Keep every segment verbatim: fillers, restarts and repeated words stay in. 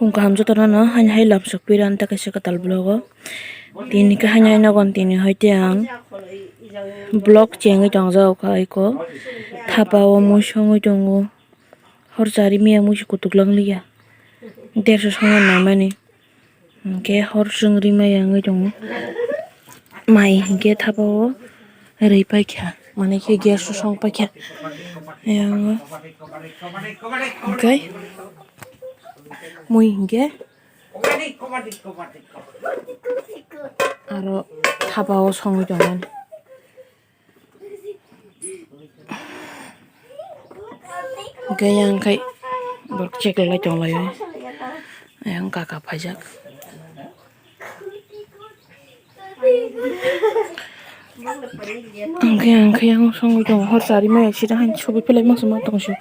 Tong kaham jotono no, haini hai lamsok pira ante kaisa kwtal vlog o. Tini khe haini hai nogon tini hai te ang vlog chengwi tong jago kha eko. Thapa o mui songwi tongo. Hor chari maya mui se kutuk lang liya. Derso songma naimani. Hwnkhe hor chwng rimaya wngwi tongo. Mai hinkhe thapa o rwi paikha. Mane khe gas o song paikha. Ayang o. Hwnkhe mui hinkhe aro thapa o songwi tongmani. Hwnkhe yang khai borok check lai tong lai o. Yang kaka phaijak. Hwnkhe, hwnkhe yang songwi tongo, hor chari maya sida haino subui phlai mangsa ma tong si.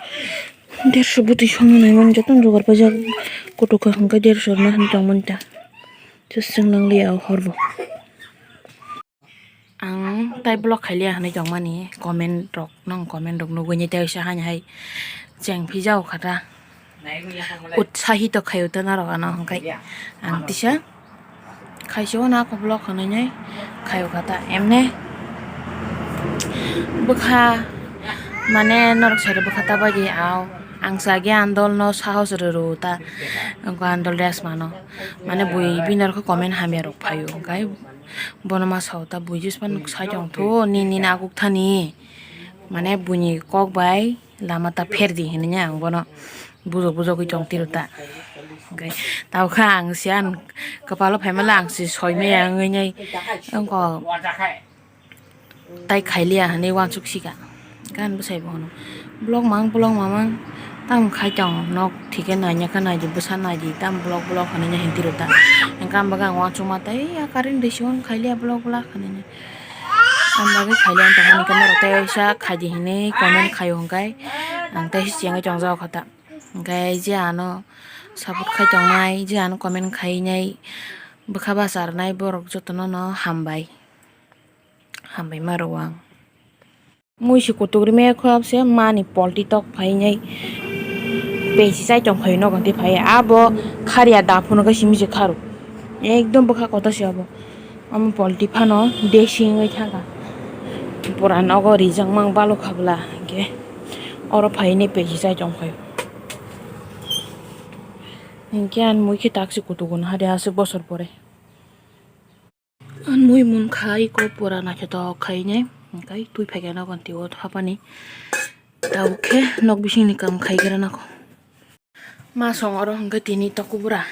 Derso bwtwi songwi nai mani jotono jugar paijak. Kotok kha hwnkhe derso rwna hinwi tong mani ta. Chwng nang liya o hor bo. Ang tai vlog khailiya hinwi tongmani comment rok, nong comment rok nugwi ni tai sa haini hai cheng phijao khata. Utsahito khaio ta norok ano hwnkhe ang tisa khaisio na ako vlog hinwi nai khaio khata emne bwkha mane norok sari bwkha ta bagwi ao ang sa ge andol no sahos rw rw ta andol rest mano mane bui bini norok comment hamya rok phaio hwnkhe. Bono ma sao ta buijuis phano sai tong thu, nini nini aguk thani. Mane buini kok bai lama ta pher di hinwi ang bono bujok bujogwi tong tiro ta. Hwnkhe tao kha ang se ang kwpalo phaimale ang se soi maya wngwi nai wngkha tai khailiya hinwi uansuk sika. Gan bwsai bo hwno, "Vlog mang, vlog mamang, tamo khai tongo, nok thike naina khe naidi, bwsa naidi, tamo vlog, vlog," hinwi hinti rw ta. Hwnkhe ang bagwi ang uansukma tei, "Ya current risi hwn khailiya vlog, vlog," hinwi. Ang bagwi khailiya wng tongmani khe norok tei waisa khaidi hinwi comment khaio hwnkhe ang tei se chengwi tongjago kha ta. Hwnkhe je ano support khai tongnai, je ano comment khainai, bwkha bacharnai borok jotono no hambai. Hambai ma rw ang. Mui se kutuk rimaya kho abse mani polti tok phainai. Pesi chai tong phai nogo tei phai abo kharia da phuno khe simi se kharo. Ekdom bwkha kotor se abo. Omo polti phano desi wngwi thangkha. Pura nogo rijak mang balo khabla hinkhe oro phainai pesi chai tong phai. Hinkhe ani mui khe tak se kutuk hwn hade aswk bosor pore. Ang mui mun khai ko pura naithotok khai ne, hwnkhe twi phaikhe nogo twi o thapani. Tabuk khe nok bisingni kam khai gra nako. Ma song oro hwnkhe tini tokubura.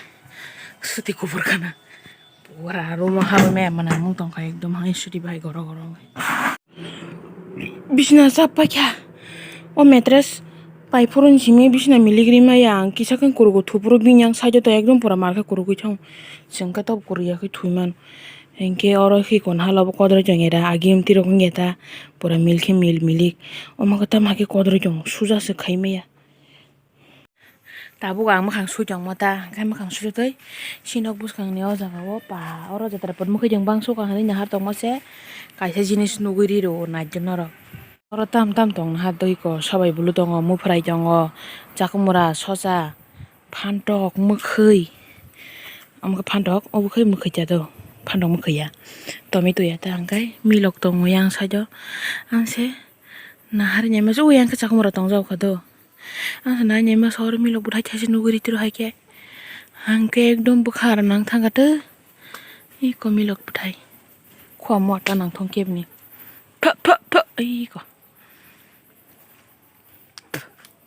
Suti kubur khana. Pura room o habwi maya mwnamung tongkha ekdom hai suti bai goro goro wngwi. Bisna chap paikha. O mattress pai phuru ni simi bisna milik rimaya ang kisa khe kurugo thupuru bini yang side o to ekdom pura mar khe kurugwi thang. Chwng khe tok kurui ya khe thwi mano. Hinkhe oro khi kon hala bo kodroi tong ya da agi emti rok wng ya ta pura mil khe mil milik. Omo khe tamo hai khe kodroi tongo suja se khai maya. Tabuk ang mwkhang sui tongmo ta, hwnkhe mwkhang sui twi si nok bwskang ni o jaga o pa oro jatra pot mwkhai tong bang sukha hinwi nahar tongma se kaisa jinis nugwi ri rw naijak norok. Oro tam tam tong naha doi ko sabai bulu tongo, muphrai tongo, chakwmura, sosa, phantok, mwkhwi, omo khe phantok, obo khe mwkhwi cha do, phantok mwkhwi ya, tomato ya ta hwnkhe milok tongo yang side o, ang se nahar ni masa o yang khe chakwmura tong jak kha do. Ang se nai nai masa oro milok bwthai thaisa nugwi ri tiro hai khe. Ang khe ekdom bwkha aro nang thang kha tei. Iko milok bwthai. Khua mota nang thong kebni. Pha, pha, pha, iko.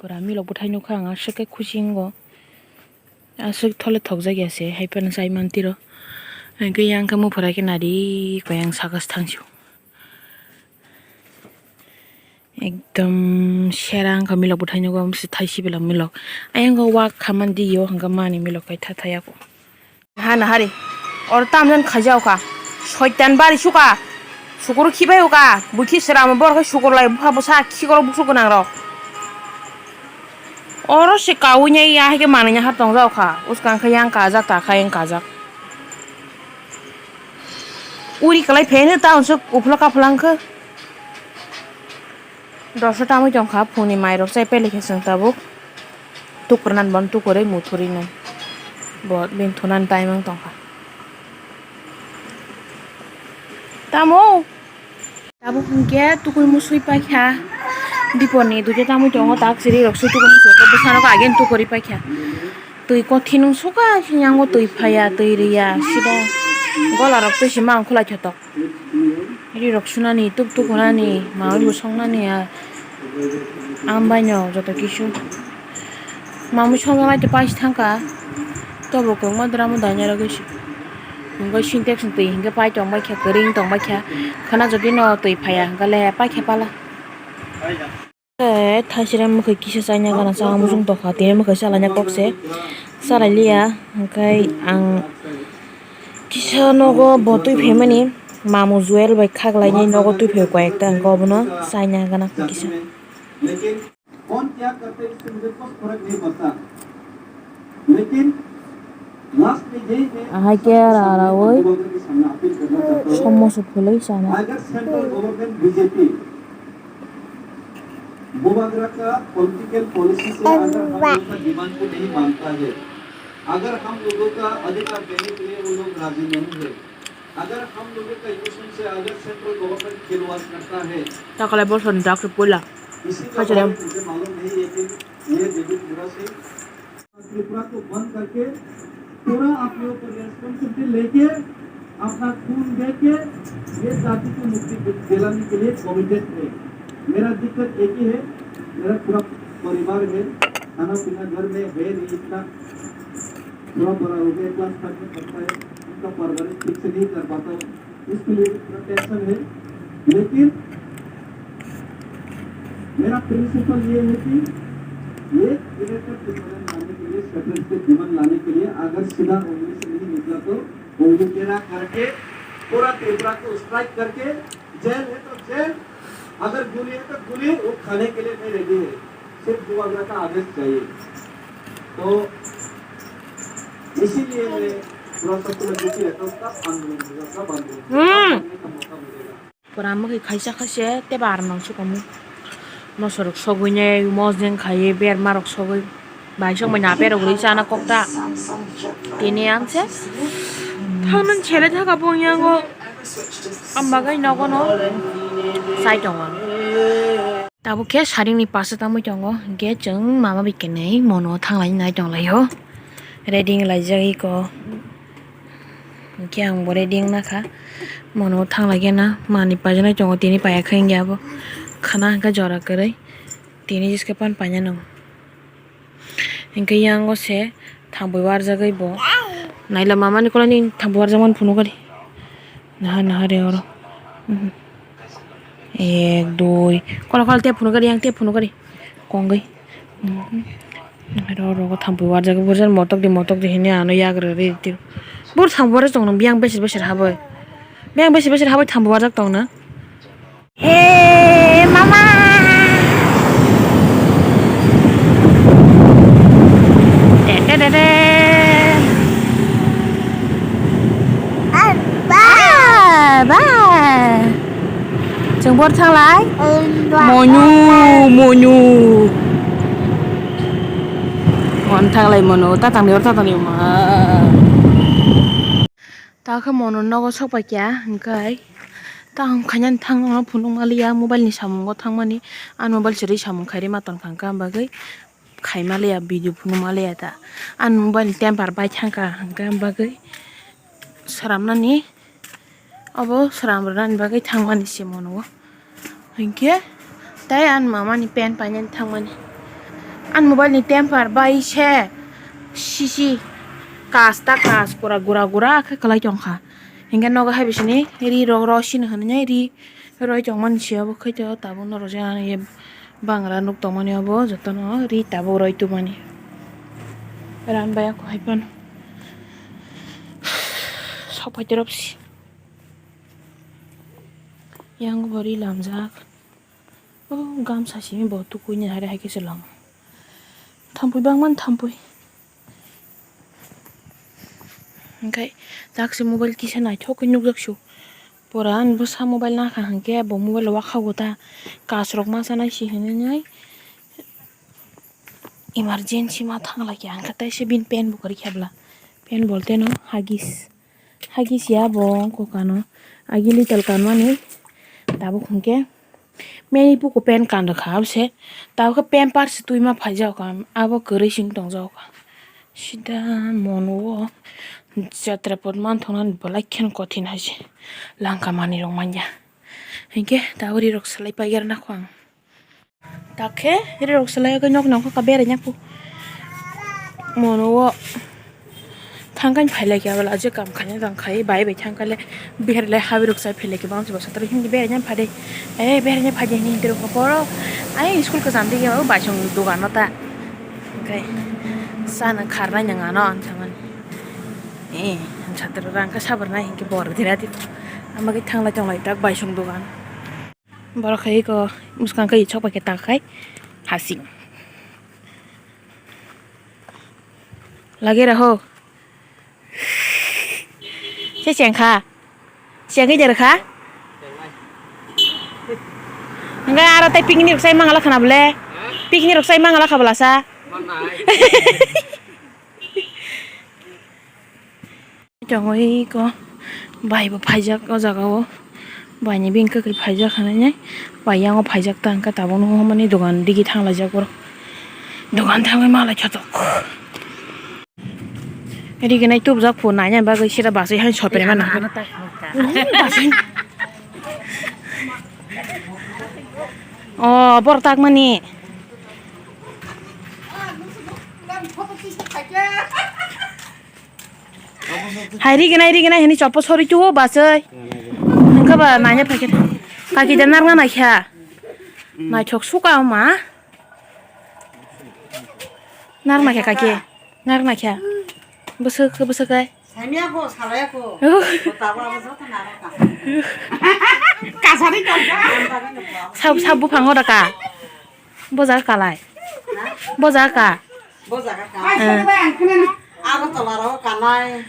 Pura milok bwthai nukha ang aswk khe khusi wngo. Aswk thole thokjak ya se hai phano chai man tiro. Ang khe yang khe muphura khe nari koi ang saka se thang sio. Ekdom sera wngkha milok bwthai nukgo, omo se thai sibilak milok. Ayang o wak khamani di o hwnkhe mani milok kai tha thaya kho. Naha naha ri. Oro tamjani khaijao kha. Soitan bari suka. Sukuru khibai uka. Bukhi sramo borok khai sukur lai bupha bwsa khikorok busuk gwnang rok. Oro se kaui nai ya hai khe manui nahar tongjao kha. Uskang khe yang kajak ta kha yang kajak. Uri kwlai pheno ta unsuk uphla kaphla wngkhe. Doso tamwi tongkha phungni mairok chai pailai khe chwng tabuk tukurnan bon tukurwi muthurwi nai. Bo bini thunani time wng tongkha. Tamo? Tabuk hwnkhe tukui musui paikha. Diporni duijo tamui tongo, tak siri rok sui tukui musui khe bwsano khe ageni tukuri paikha. Twi kothini wng sukha, sini yango twi phaiya, twi riya, sida gola rok twi sima wng khwlai thotok. Ri rok sunani, tuk tuk hwnani, mamui bo songnani, a, ang bai no joto kisu. Mamui songjaknai to paisa thangkha, to bo kwbangma dramo dainai rogwi se. Hwnkhe sintex ni twi hwnkhe pai tong bai kha, kwrwi wng tong bai kha, khwna jodi no twi phaiya hwnkhe le pai kha pala. Tei thaisira mwkhwi kisa chaina gana chama muchung tongkha, tini mwkhwi chalaina kok se chalailiya, hwnkhe ang kisa nogo bo twi phaimani mamu Joel bai khaklaini nogo twi phai koi ekta, hwnkhe obono chaina gana kisa. Ahai khe rarawi somo se phulwi chana. अगर central government BJP Bubagra का political policy से अगर हम लोगों का डिमांड को नहीं मानता है, अगर हम लोगों का अधिकार देने के लिए वो लोग राजी नहीं है, अगर हम लोगों का इमोशन से अगर सेंट्रल गवर्नमेंट खिलवाड़ करता है, Takalai bosor ni dak se puila. इसी का बारे में मुझे मालूम नहीं है कि ये डेविड मुरा सिंह त्रिपुरा को बंद करके पूरा अपने ऊपर रिस्पॉन्सिबिलिटी लेके अपना खून दे के ये जाति को मुक्ति दिलाने के लिए कमिटेड है। मेरा दिक्कत एक ही है, मेरा पूरा परिवार है, खाना पीना घर में है नहीं इतना, थोड़ा बड़ा हो गया, क्लास फाइव में पढ़ता है, उनका परवरिश ठीक से नहीं कर पाता हूँ। इसके लिए भी थोड़ा टेंशन है, लेकिन मेरा प्रिंसिपल ये है कि ये इरेटर डिमांड लाने के लिए, सेपरेट से डिमांड लाने के लिए अगर सीधा उंगली से नहीं निकला तो उंगली टेढ़ा करके पूरा त्रिपुरा को स्ट्राइक करके जेल है तो जेल, अगर गोली है तो गोली, वो खाने के लिए मैं रेडी है। सिर्फ बुबागरा का आदेश चाहिए। तो इसीलिए मैं पूरा सब कुछ लेके रहता हूँ, तब आंदोलन होगा, तब आंदोलन होगा, हम्म। तब करने का मौका मिलेगा। Pura mwkhwi khaisa khaise tei bar nang sukamu. Mosorok sogwi nei, mojeng khai berma rok sogwi. Bai songbai na perok rwi chana kokta. Tini ang se thangnan sele thaka bongyango. Ang bagwi nogono chai tongo. Tabuk khe saringni pasa tangwi tongo, hwnkhe chwng mama bai kwnwi mono thanglai nai tonglaio. Ready wnglaijak iko. Hwnkhe ang bo ready wngna kha. Mono thanglai khe na mani paijak nai tongo, tini paiya khe wngya bo. Khana hwnkhe jora kwrwi. Tini jiske pan paina nang. Hwnkhe yango se thambui warjagwi bo. Naila mamani koloni thambui warjakmani phunukgwi. Naha naha re oro. Mhm. Ek, dui. Kola kola tei phunukgwi, yang tei phunukgwi. Kongwi. Mhm. Oro rogo thambui warjagwi burjani motok di motok di hinwi ano yagra ri tiro. Bur thambui warjak tong nang biyang besir besir habwi. Biyang besir besir habwi thambui warjak tong na. Eh, mama. Te, te, te, te. Ba, ba. Chwng bor thanglai. Monyu, monyu. Mon thanglai mono, tatang ni or tatang ni ma. Ta khe mono nogo sok pai kha, hwnkhe ta ham khainani thang phunuk maliya, mobile ni samungo thangmani, ani mobile se ri samung khairima tongkha, hwnkhe am bagwi khaima liya, video phunuk maliya ta, ani mobile ni temper bai thangkha, hwnkhe am bagwi sramnani, obo sram rwnani bagwi thangmani se mono. Hinkhe tei ani mamani pen painani thangmani. Ani mobile ni temper bai se sisi kas ta kas pura gura gura khe kwlai tongkha. Hinkhe nogo hai bisini ri rok rosini hwnwi ri roi tongmani se obo khe to tabuk norok je ani bangra nuk tongmani obo jotono ri tabuk roi tubani. Ran bai ako hai phano sok phaitero bisi. Yang bo ri lamjak. O gamsa simi bo tukui ni hari hai khe se lamo. Thampui bangmani thampui. Hingke tak se mobile kisa naithok khe nukjak su. Pora ani bwsa mobile nakha hingke bo mobile o wakhago ta. Kasrok masa nai si hinui nai. Emergency ma thang lai khe ang khe tei se bini pen bo kwrwi khe bwla. Pen bolte no hagis. Hagis ya bo kokano. Agi little kanmani. Tabuk hwnkhe. Meni puku pen kan rwkha abse. Tabuk khe pen parsi twi ma phaijak kha. Abo kwrwi sing tongjak kha. Sida mono o jatra pot manthoknani belai kheno kothin hai se. Langka manwi rok manya. Hinkhe tabuk ri rok swlai paiyarwna kho ang. Takhe ri rok swlai oi nok nokha ka berai nya kho. Mono o thangkha phailai khe abla je kam khaina tang khai bai bai thangkha le. Berai le habi rok sai phailai khe bang se basa tro hindi berai nya phade. Eh berai nya phade hindi rok poro. Ai school ka jam de ya bai song dugan no ta. Kai sana kharnai nang ano ang thaman. Eh ang chatra rang ka sabar nai hinke bor dina di. Ama ke thanglai tonglai tak bai song dugan. Borok hai eko bwskang khe sok bai khe ta khai hasing. Lage raho. Se cheng kha. Cheng khe jer kha. Enggak aro tai picnic sai mangala khana bole. Picnic sai mangala kha bwlasa. Chongwi ko bai bo phaijak o jaga o. Bai ni bini kwkhwrwi phaijak hinwi nai. Bai yang o phaijak ta hwnkhe tabuk no hwnmani dogan digi thang laijak borok. Dogan thangwi ma lai khe tok. Riginai tubujak phu naina bagwi sira baswi hai sopre mano. O borok tak mani. Hai riginai riginai hini chopo sori tuo basai. Nungkha ba nanya paikhe. Kaki da narwna naikha. Naithok suka ma. Narwna khe kaki. Narwna khe. Bwswk bwswk ai. Samiya ko salaya ko. Ko tabo abo joto narwna. Kasari ko. Sab sab buphang ora ka. Boja kalai. Boja ka. Boja ka. Eh. Abo tola ro kanai.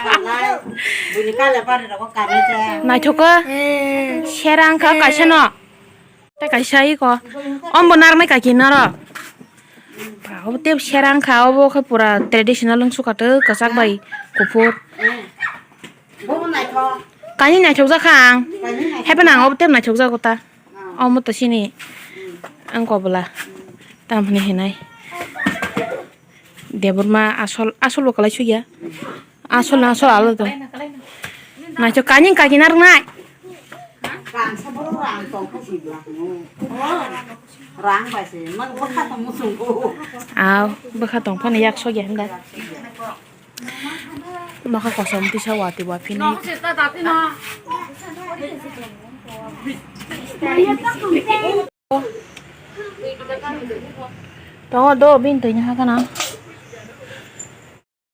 Kanai. Bini kale bari ro kanai te. Naithok ko. Serang ka kaisa no. Te kaisa iko. Ombo narmai kaki naro. Obo te serang ka obo khe pura traditional wngsuka te kwchak bai kuphur. Bobo naithok. Kani naithok jak kha ang. Kani naithok. Haiphano ang obo tei naithok jago ta. Ah. Omo to sini. Hmm. Ang kobla. Hmm. Tamhini hinai. Debor ma asol, asol bo kalai suya. Asol na asol alo to. Naithok kani kaki narwknai. Kansa borok rang tong kha sibla. Rang bai se, man bwkha tong muchungo. Aw, bwkha tong phano yak sogya hwnda. Nokha kosom tisa watwi waphinai. Tongo do bini twi ni hakana.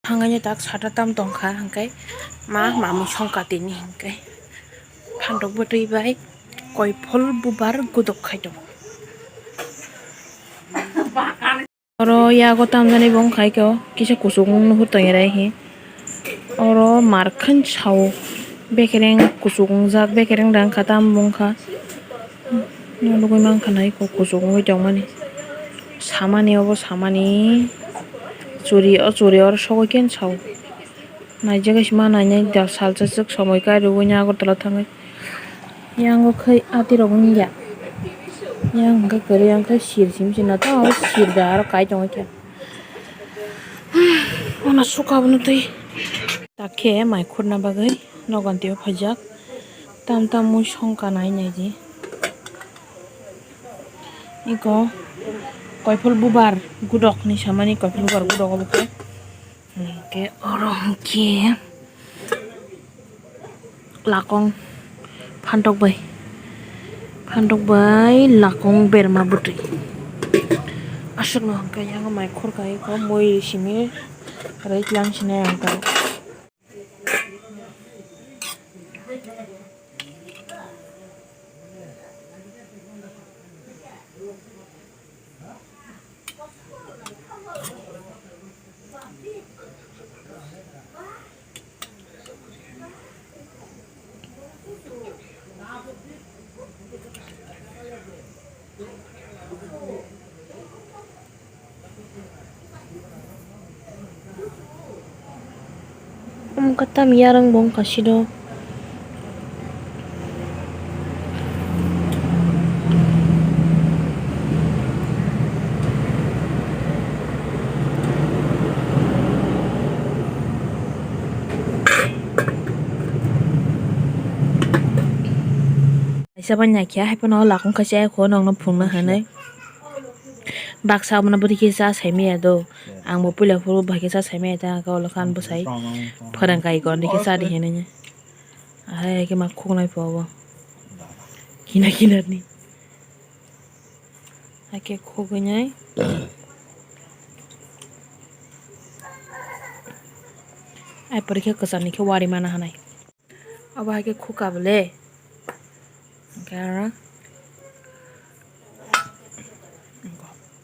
Thangani tak sata tam tongkha hwnkhe ma mamwi songkha tini hwnkhe phantok bwtwi bai koiphol bubar gudok khai tongo. Oro yago tamjani bo wngkha khe kisa kuchukmung nuhur tongya rai hi. Oro markhan sao bekereng kuchuk wngjak, bekereng da wngkha, tamo wngkha. Nw nugwi mankha nai kok kuchuk wngwi tongmani. Samani obo samani churi, o churi oro sogwi khe sao. Naijagwi se ma nainai da salsa swk somoi kai rwui Agartala thangwi. Yang o khai ati rok wngya. Yang hwnkhe kwrwi yang khai sir simi se nato sir da aro kai tongwi khe. Ono suka abono twi. Takhe mai khurna bagwi nogon twibo phaijak. Tam tam mui songka nai nai di. Iko koiphol bubar gudok hinwi samani koiphol bubar gudok obo khe. Hwnkhe oro hwnkhe lakong phantok bai, phantok bai lakong berma bwtwi. Aswkno hwnkhe yang mai khurka iko mui simi rwi tlang sinai ang tao. Wngkha tam yarwng bo wngkha sido. Kaisa bai naikhe, hai phano lakung khaisa, ai kho nokno phunukna hinwi. Baksa abono bwrwi khe cha saimaya do. Ang bo puila phuru bai khe cha saimaya ta, ang khe ulo khan bwsai phwrwng kai khe cha di hinwi. Ahai khe ma khuknai pho bo. Kina kina ni. Hai khe khugwi nai. Ai pore khe kwchani khe wari mana hinwi. Abo hai khe khuka bole. Hwnkhe aro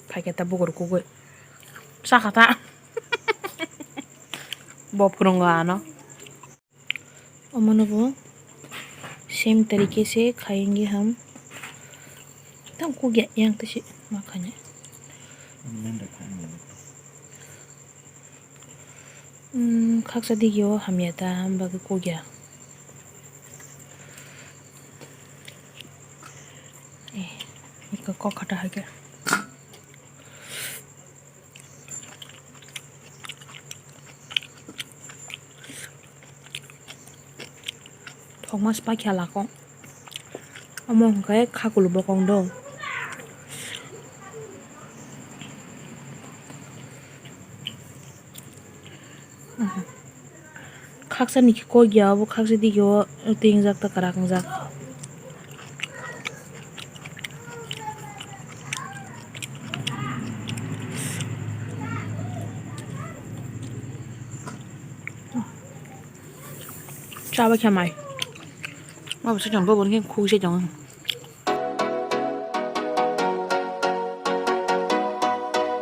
phaikhe ta bukur kugui. Sakha ta. Bo phwrwngo ano. Omono bo same tarike se khayengwi ham. Tam kugya yang tisi ma khainai. Khaksa digi o hamya ta, ham bagwi kugya. Eh, iko kok khata hai khe. Thokma spa khe lako. Omo hwnkhe khakulu bokong do. Khaksa ni khe kok ya, obo khaksa digi o twi wngjak ta kwrak wngjak. Chaba khe mai. Ma bo se chwng bo bo ni khe khuk se chwng.